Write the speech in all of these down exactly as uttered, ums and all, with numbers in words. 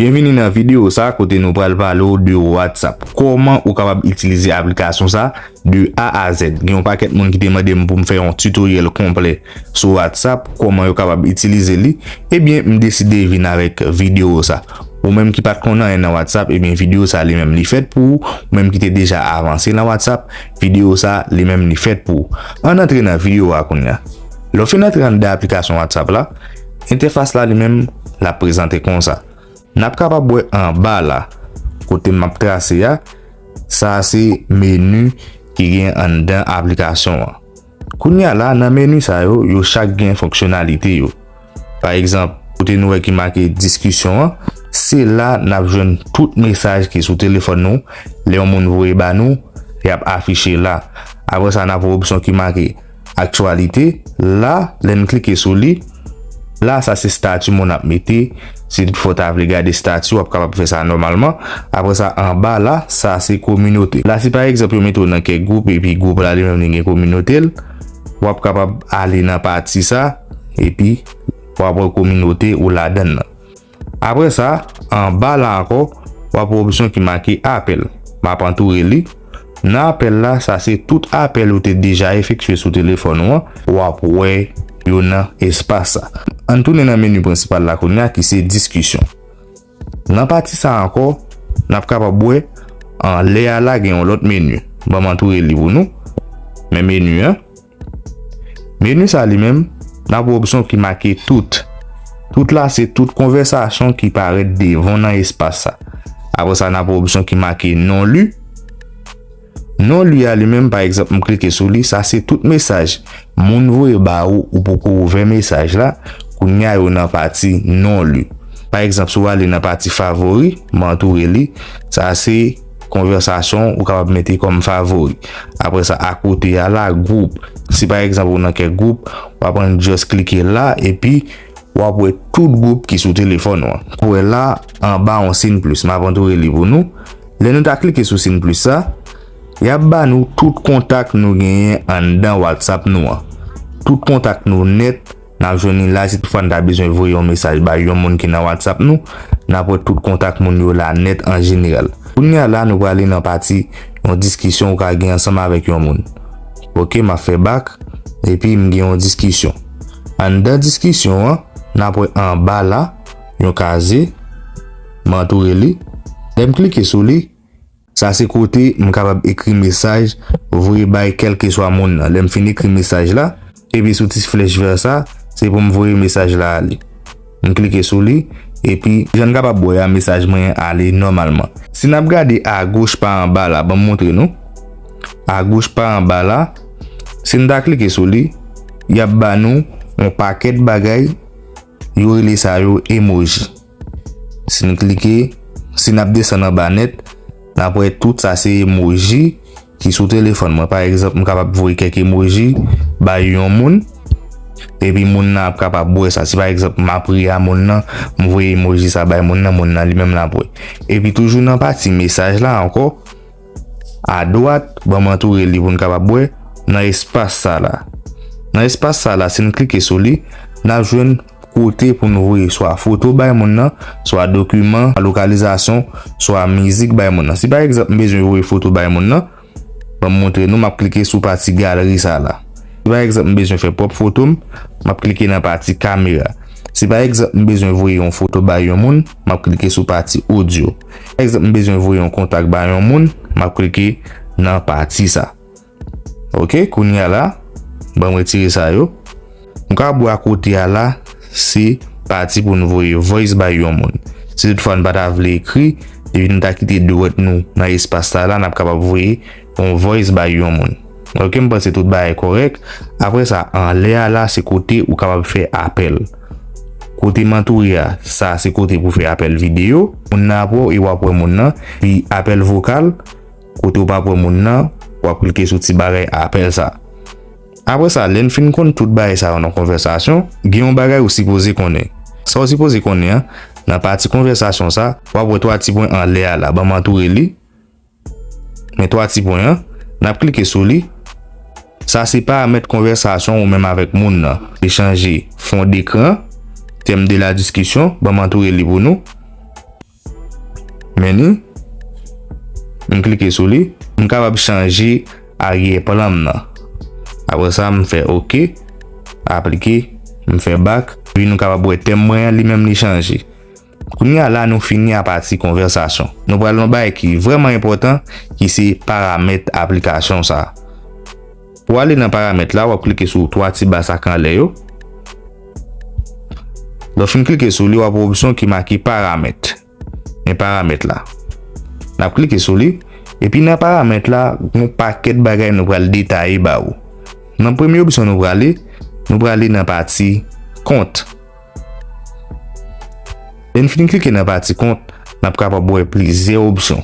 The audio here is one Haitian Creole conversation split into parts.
Byenvini nan videyo sa kote nou pral pale w de WhatsApp. Kòman ou kapab itilize aplikasyon sa de A a Z. Gen yon pakèt moun ki te mande m pou m fè yon tutoriel konplè sou WhatsApp, kòman yo kapab itilize li. Ebyen, m deside vin avèk videyo sa. Ou menm ki pa t konn anyen nan WhatsApp, ebyen, videyo sa li menm li fèt pou ou. Ou menm ki te deja avanse nan WhatsApp, videyo sa li menm li fèt pou ou. Ann antre nan videyo a kounye a. Lè w fin antre anndan aplikasyon WhatsApp la, entèfas la li menm l ap prezante konsa. N ap kapab wè anba la, kote m ap trase a, sa a se meni ki gen anndan aplikasyon an. Kounye a la, nan meni sa yo, yo chak gen fonksyonalite yo. Pa egzanp, kote nou wè ki make diskisyon an, se la n ap jwenn tout mesaj ki sou telefòn nou. Lè yon moun voye ba nou, y ap afiche la. Apre sa, n ap wè opsyon ki make aktyalite. La, lè n klike sou li, la, sa se estati moun ap mete. Si toutfwa w ta vle gade estati, w ap kapab fè sa nòmalman. Apre sa, anba la, sa se kominote. La, si pa egzanp, yo mete w nan kèk gwoup, epi gwoup la li menm li gen kominote l, w ap kapab ale nan pati sa, epi w ap wè kominote ou ladan l nan. Apre sa, anba la ankò, w ap wè opsyon ki make apèl. M ap antoure li. Nan apèl la, sa se tout apèl ou te deja efektye sou telefòn ou an, w ap wè yo nan espas sa. Ann tounen nan meni prensipal la kounye a ki se diskisyon. Nan pati sa ankò, n ap kapab wè anlè a la gen yon lòt meni. Ban m antoure li pou nou. Men meni an. Meni sa li menm, n ap wè opsyon ki make tout. Tout la se tout konvèsasyon ki parèt devan w nan espas sa. Apre sa, n ap wè opsyon ki make non li. Non li a li menm, pa egzanp, m klike sou li, sa se tout mesaj moun voye ba ou, ou poko ouvè mesaj la, kounye a yo nan pati non li. Pa egzanp, si w ale nan pati favori, m antoure li, sa se konvèsasyon ou kapab mete kòm favori. Apre sa, akote a la, gwoup. Si pa egzanp ou nan kèk gwoup, w ap ann just klike la, epi w ap wè tout gwoup ki sou telefòn ou an. Ou wè la, anba yon siy plis, m ap antoure li pou nou. Lè nou ta klike sou siy plis sa, y ap ba nou tout kontak nou genyen anndan WhatsApp nou an. Tout kontak nou nèt, n ap jwenn li la. Si toutfwa n ta bezwen voye yon mesaj bay yon moun ki nan WhatsApp nou, n ap wè tout kontak moun yo la nèt an jeneral. Kounye a la, nou prale nan pati yon diskisyon ou ka gen ansanm avèk yon moun. Oke, m ap fè bak, epi m gen yon diskisyon. Anndan diskisyon an, n ap wè anba la, yon kaze, m antoure li. Lè m klike sou li, sa se kote m kapab ekri mesaj, voye bay kèlkeswa moun nan. Lè m fin ekri mesaj la, epi sou ti flèch vè sa, se pou m voye mesaj la ale. M klike sou li, epi jan n kapab wè a, mesaj mwen ale nòmalman. Si n ap gade agoch pa anba la, ban m montre nou. Agoch pa anba la, si n ta klike sou li, y ap ba nou yon pakèt bagay, yo rele sa yo emoji. Si n klike, si n ap desann anba nèt, n ap wè tout sa se emoji ki sou telefòn mwen. Pa egzanp, m kapab voye kèk emoji bay yon moun, epi moun nan ap kapab wè sa. Si pa egzanp, m ap ri a moun nan, m voye emoji sa bay moun nan, moun nan li menm l ap wè. Epi toujou nan pati mesaj la ankò, adwat, ban m antoure li pou n kapab wè, nan espas sa la. Nan espas sa la, si n klike sou li, n ap jwenn kote pou n voye swa foto bay moun nan, swa dokiman, lokalizasyon, swa mizik bay moun nan. Si pa egzanp, m bezwen voye foto bay moun nan, ban m montre nou, m ap klike sou pati galri sa la. Si pa egzanp, m bezwen fè pwòp foto m, m ap klike nan pati kamera. Si pa egzanp, m bezwen voye yon foto bay yon moun, m ap klike sou pati odyo. Pa egzanp, m bezwen voye yon kontak bay yon moun, m ap klike nan pati sa. Oke, kounye a la, ban m retire sa yo. M ka bwè akote a la, se pati pou n voye voice bay yon moun. Si toutfwa n pa ta vle ekri, epi n ta kite dwèt nou nan espas sa la, n ap kapab voye yon voice bay yon moun. Oke, m panse tout bagay kòrèk. Apre sa, anlè a la, se kote ou kapab fè apèl. Kote m antoure a, sa se kote pou fè apèl videyo. Moun nan ap wè w e w ap wè moun nan. Pi apèl vokal, kote w p ap wè moun nan, w ap klike sou ti bagay apèl sa. Apre sa, lè n fin konn tout bagay sa yo nan konvèsasyon, gen yon bagay ou sipoze konnen. Sa w sipoze konnen an, nan pati konvèsasyon sa, w ap wè twa ti pwen anlè a la, ban m antoure li. Men twa ti pwen an, n ap klike sou li. Sa se paramèt konvèsasyon ou menm avèk moun nan. Echanje fon dekran, tèm de la diskisyon, ban m antoure li pou nou. Men li, m klike sou li, m kapab chanje aryè plan m nan. Apre sa, m fè oke, aplike, m fè bak, epi nou kapab wè tèm mwen an, li menm li chanje. Kounye a la, nou fini a pati konvèsasyon. Nou pral nan bagay ki vrèman enpòtan, ki se paramèt aplikasyon sa a. Pou ale nan paramèt la, w ap klike sou twa ti ba sa k anlè yo. Lè w fin klike sou li, w ap wè opsyon ki make paramèt. Men paramèt la. N ap klike sou li. Epi nan paramèt la, gon pakèt bagay nou pral detaye ba ou. Nan premye opsyon nou prale, nou prale nan pati kont. Lè n fin klike nan pati kont, n ap kapab wè plizyè opsyon.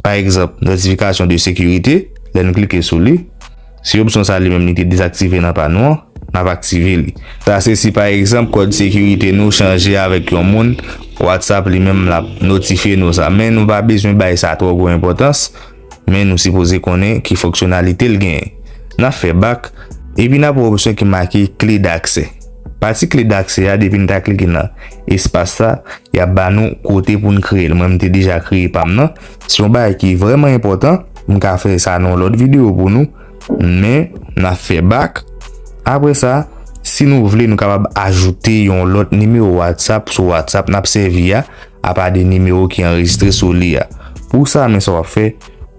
Pa egzanp, notifikasyon de sekirite, lè n klike sou li, si opsyon sa li menm li te dezaktive nan pa nou an, n ap aktive li. Sa se si pa egzanp kòd sekirite nou chanje avèk yon moun, WhatsApp li menm l ap notifye nou sa. Men nou pa bezwen bay sa twò gwo enpòtans, men nou sipoze konnen ki fonksyonalite l genyen. N ap fè bak, epi n ap wè opsyon ki make kle daksè. Pati kle daksè a, depi n ta klike nan espas sa, y ap ba nou kote pou n kreye l. Mwen, m te deja kreye pa m nan. Se yon bagay ki vrèman enpòtan. M ka fè sa nan yon lòt videyo pou nou. Men, n ap fè bak. Apre sa, si nou vle, nou kapab ajoute yon lòt nimewo WhatsApp sou WhatsApp n ap sèvi a, apa de nimewo ki anrejistre sou li a. Pou sa, men sa w ap fè,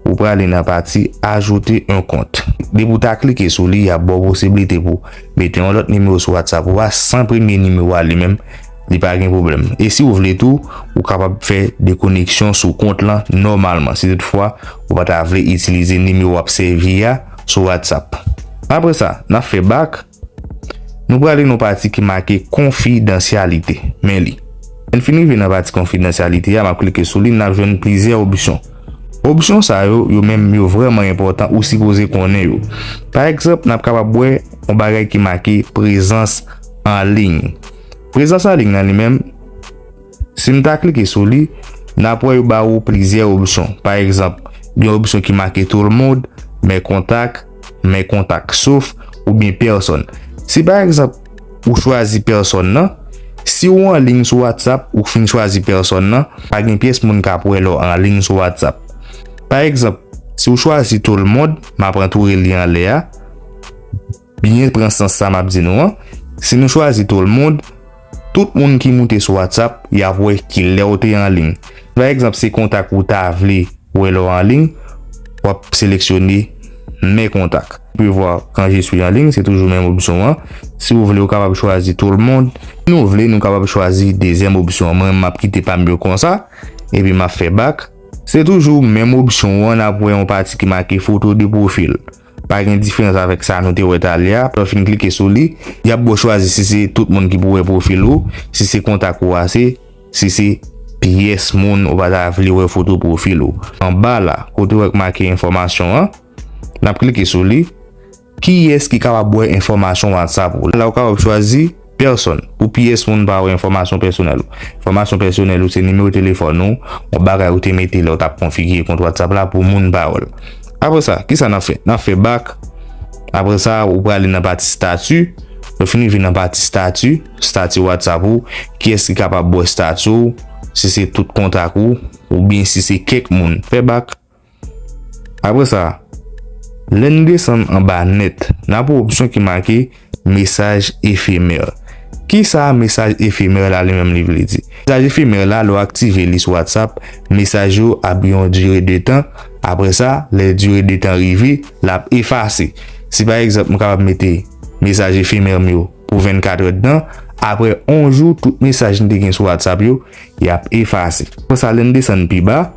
ou prale nan pati ajouter un compte. Depi w ta klike sou li, y ap ba w posiblite pou mete yon lòt nimewo sou WhatsApp ou a san premye nimewo a li menm, li pa gen pwoblèm. E si w vle tou, ou kapab fè dekoneksyon sou kont lan nòmalman, si toutfwa ou pa ta vle itilize nimewo w ap sèvi a sou WhatsApp. Apre sa, n ap fè bak. Nou prale nan pati ki make konfidansyalite. Men li. Lè n fin rive nan pati konfidansyalite a, m ap klike sou li, n ap jwenn plizyè opsyon. Opsyon sa yo, yo menm, yo vrèman enpòtan, ou sipoze konnen yo. Pa egzanp, n ap kapab wè yon bagay ki make prezans an liy. Prezans an liy nan li menm, si n ta klike sou li, n ap wè yo ba ou plizyè opsyon. Pa egzanp, gen opsyon ki make tout le monde, mes contacts, mes contacts sauf, oubyen pèsòn. Si pa egzanp, ou chwazi pèsòn nan, si w an liy sou WhatsApp, ou fin chwazi pèsòn nan, pa gen pyès moun k ap wè lè w an liy sou WhatsApp. Pa egzanp, si w chwazi tout le monde, m ap antoure li anlè a, byen pran sans sa m ap di nou an. Si nou chwazi tout le monde, tout moun ki moute sou WhatsApp, y ap wè kilè w te an liy. Pa egzanp, se kontak ou ta vle wè lè w an liy, w ap seleksyone mes contacts. Ou pe vwa quand je suis en ligne, se toujou menm opsyon an. Si w vle, ou kapab chwazi tout le monde. Si nou vle, nou kapab chwazi dezyèm opsyon an. Mwen, m ap kite pa m yo konsa, epi m ap fè bak. Se toujou menm opsyon an, n ap wè yon pati ki make photo de profil. Pa gen diferans avèk sa nou te wè talè a. Lè w fin klike sou li, y ap ba w chwazi si se tout moun ki pou wè pwofil ou, si se kontak ou a se, si se pyès moun ou pa ta vle wè foto pwofil ou. Anba la, kote w wè k make enfòmasyon an, n ap klike sou li. Kiyès ki kapab wè enfòmasyon WhatsApp ou? La, ou kapab chwazi pèsòn ou pyès moun pa wè enfòmasyon pèsonèl ou. Enfòmasyon pèsonèl ou se nimewo telefòn ou, yon bagay ou te mete lè w t ap konfigire kont WhatsApp la pou moun pa wè l. Apre sa, kisa n ap fè? N ap fè bak. Apre sa, ou prale nan pati stati. Lè w fin rive nan pati stati, stati WhatsApp ou, kiyès ki kapab wè stati w, si se tout kontak ou, oubyen si se kèk moun. Fè bak. Apre sa, lè n desann anba nèt, n ap wè opsyon ki make mesaj efemè. Kisa mesaj efemè la li menm li vle di? Mesaj efemè la, lè w aktive li sou WhatsApp, mesaj yo ap gen yon dire de tan. Apre sa, lè dire de tan rive, l ap efase. Si pa egzanp, m kapab mete mesaj efemè m yo pou vennkat èdtan, apre yon jou, tout mesaj m te gen sou WhatsApp yo, y ap efase. Apre sa, lè n desann pi ba,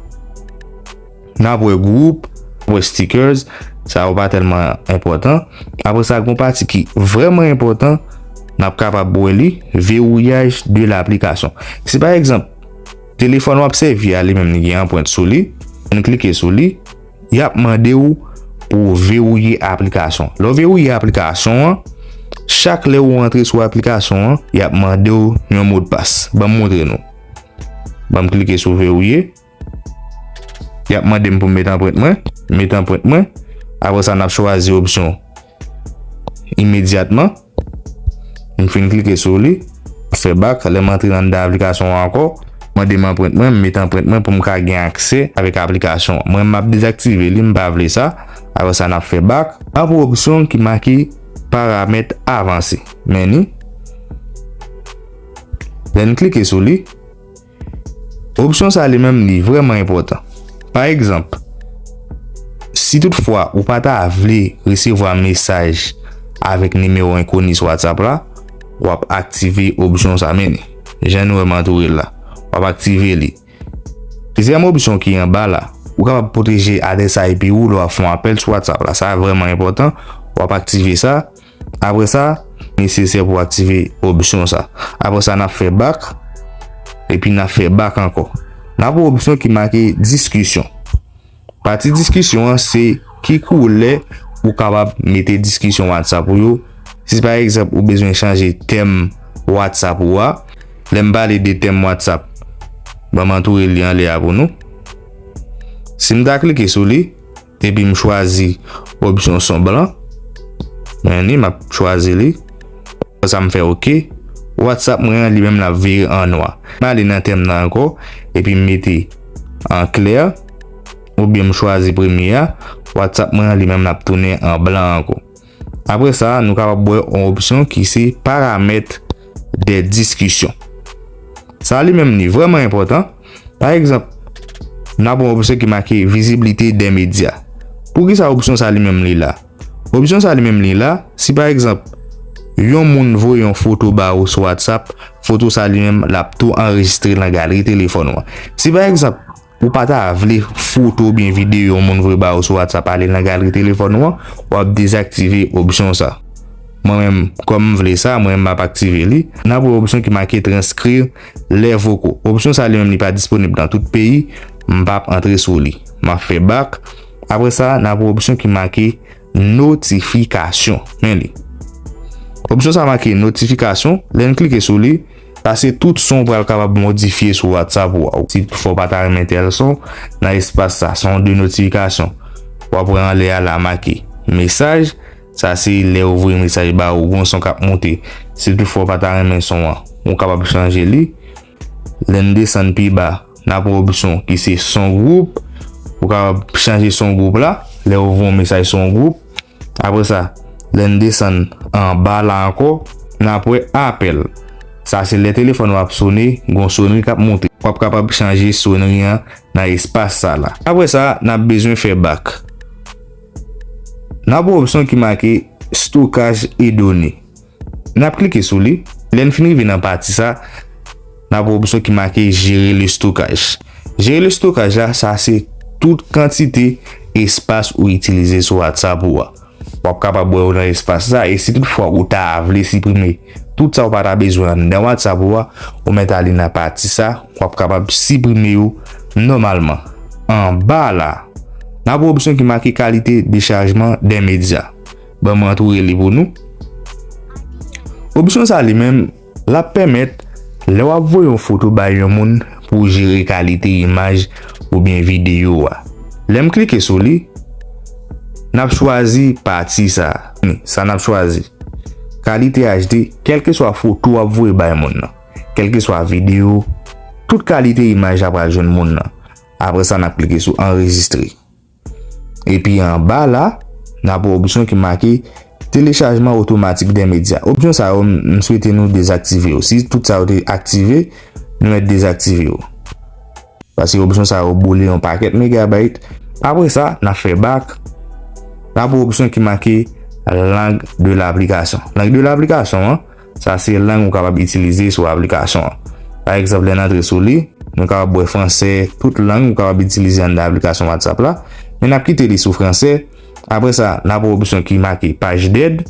n ap wè gwoup, n ap wè stickers, sa yo pa tèlman enpòtan. Apre sa, gon pati ki vrèman enpòtan, n ap kapab wè li, verrouillage de l'application. Si pa egzanp, telefòn w ap sèvi a li menm li gen anprent sou li, n klike sou li, y ap mande w pou w verouye aplikasyon. Lè w verouye aplikasyon an, chak lè ou antre sou aplikasyon an, y ap mande w yon modpas. Ban m montre nou. Ban m klike sou verouye. Y ap mande m pou m met anprent mwen. M met anprent mwen. Apre sa, n ap chwazi opsyon imedyatman. M fin klike sou li. Fè bak. Lè m antre anndan aplikasyon an ankò, Mande m anprent mwen, m mete anprent mwen pou m ka gen aksè avèk aplikasyon an. Mwen, m ap dezaktive li, m pa vle sa. Apre sa, n ap fè bak. N ap wè opsyon ki make paramèt avanse. Men li. Lè n klike sou li, opsyon sa li menm li vrèman enpòtan. Pa egzanp, si toutfwa ou pa ta vle resevwa mesaj avèk nimewo enkoni sou WhatsApp la, w ap aktive opsyon sa, men li. Jan nou wè m antoure l la, w ap aktive li. Dezyèm opsyon ki anba la, ou kapab pwoteje adrès I P ou lè w ap fè yon apèl sou WhatsApp la. Sa vrèman enpòtan, w ap aktive sa. Apre sa, nesesè pou aktive opsyon sa. Apre sa, n ap fè bak, epi n ap fè bak ankò. N ap wè opsyon ki make diskisyon. Pati diskisyon an se ki koulè ou kapab mete diskisyon WhatsApp ou yo. Si pa egzanp ou bezwen chanje tèm WhatsApp ou a, lè m pale de tèm WhatsApp, ban m antoure li anlè a pou nou. Si m ta klike sou li, epi m chwazi opsyon son blan. Men li, m ap chwazi li. Apre sa, m fè oke. WhatsApp mwen an, li menm, l ap vire an nwa. M ale nan tèm nan ankò, epi m mete an klè, oubyen m chwazi premye a. WhatsApp mwen an, li menm, l ap tounen an blan ankò. Apre sa, nou kapab wè yon opsyon ki se paramèt de diskisyon. Sa li menm, li vrèman enpòtan. Pa egzanp, n ap wè yon opsyon ki make viziblite de medya. Poukisa opsyon sa li menm li la? Opsyon sa li menm li la, si pa egzanp, yon moun voye yon foto ba ou sou WhatsApp, foto sa li menm l ap tou anrejistre nan galri telefòn ou an. Si pa egzanp, ou pa ta vle foto oubyen videyo yon moun voye ba ou sou WhatsApp ale nan galri telefòn ou an, w ap dezaktive opsyon sa. Mwen menm, kòm m vle sa, mwen menm m ap aktive li. N ap wè opsyon ki make transkri lè voko. Opsyon sa li menm li pa disponib nan tout peyi, m p ap antre sou li. M ap fè bak. Apre sa, n ap wè opsyon ki make notifikasyon. Men li. Opsyon sa make notifikasyon. Lè n klike sou li, sa se tout son ou pral kapab modifye sou WhatsApp ou a. Si toutfwa w pa ta renmen tèl son, nan espas sa, son de notifikasyon, w ap wè anlè a la make mesaj. Sa se lè ou voye mesaj ba ou, gon son k ap monte. Si toutfwa w pa ta renmen son an, ou kapab chanje li. Lè n desann pi ba, n ap wè opsyon ki se son gwoup. Ou kapab chanje son gwoup la, lè ou voye yon mesaj sou yon gwoup. Apre sa, lè n desann anba la ankò, n ap wè apèl. Sa se lè telefòn w ap sone, gon sonri k ap monte. W ap kapab chanje sonri an nan espas sa la. Apre sa, n ap bezwen fè bak. N ap wè opsyon ki make stokaj e done. N ap klike sou li. Lè n fin rive nan pati sa, n ap wè opsyon ki make jere le stokaj. Jere le stokaj la, sa se tout kantite espas ou itilize sou WhatsApp ou a. W ap kapab wè yo nan espas sa, e si toutfwa ou ta vle siprime tout sa ou pa ta bezwen anndan WhatsApp ou a, ou mèt ale nan pati sa, w ap kapab siprime yo nòmalman. Anba la, n ap wè opsyon ki make kalite de chajman de medya. Ban mwen antoure li pou nou. Opsyon sa li menm, l ap pèmèt lè w ap voye yon foto bay yon moun pou w jere kalite imaj oubyen videyo a. Lè m klike sou li, n ap chwazi pati sa. Sa n ap chwazi. Kalite H D, kèlkeswa foto w ap voye bay moun nan, kèlkeswa videyo, tout kalite imaj la pral jwenn moun nan. Apre sa, n ap klike sou anrejistre. Epi anba la, n ap wè opsyon ki make telechajman otomatik de medya. Opsyon sa yo, m, m swete nou dezaktive yo. Si tout sa yo te aktive, nou mèt dezaktive yo. Paske opsyon sa yo boule yon pakèt megabayt. Apre sa, n ap fè bak. N ap wè opsyon ki make lang de laplikasyon. Lang de laplikasyon an, sa se lang ou kapab itilize sou aplikasyon an. Pa egzanp, lè n antre sou li, nou kapab wè fransè, tout lang ou kapab itilize anndan aplikasyon WhatsApp la. Men n ap kite li sou fransè. Apre sa, n ap wè opsyon ki make paj dèd.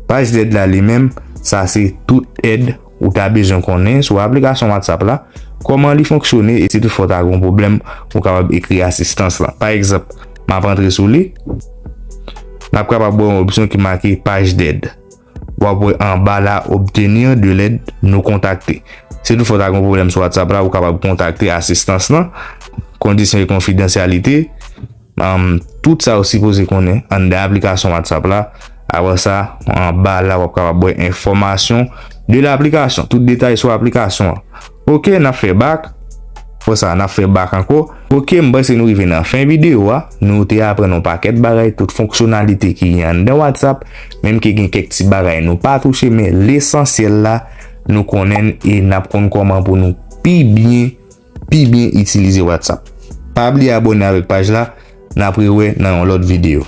Paj dèd la li menm, sa se tout èd ou ta bezwen konnen sou aplikasyon WhatsApp la, kòman li fonksyone, e si toutfwa w ta gen yon pwoblèm, ou kapab ekri asistans lan. Pa egzanp, m ap antre sou li, n ap kapab wè yon opsyon ki make paj dèd. W ap wè anba la, obtenir de l'aide, nous contacter. Si toutfwa w ta gen yon pwoblèm sou WhatsApp la, ou kapab kontakte asistans lan. Kondisyon e konfidansyalite, um, tout sa ou sipoze konnen anndan aplikasyon WhatsApp la. Apre sa, anba la, w ap kapab wè enfòmasyon de laplikasyon, tout detay sou aplikasyon an. Oke, n ap fè bak. Fò sa, n ap fè bak ankò. Ok, m panse nou rive nan fen videyo a. Nou te aprann yon pakèt bagay, tout fonksyonalite ki gen anndan WhatsApp, menm ke gen kèk ti bagay nou pa touche, men lesansyèl la, nou konnen l e n ap konn kòman pou nou pi byen, pi byen itilize WhatsApp. Pa bliye abòne avèk paj la, n ap rewè nan yon lòt videyo.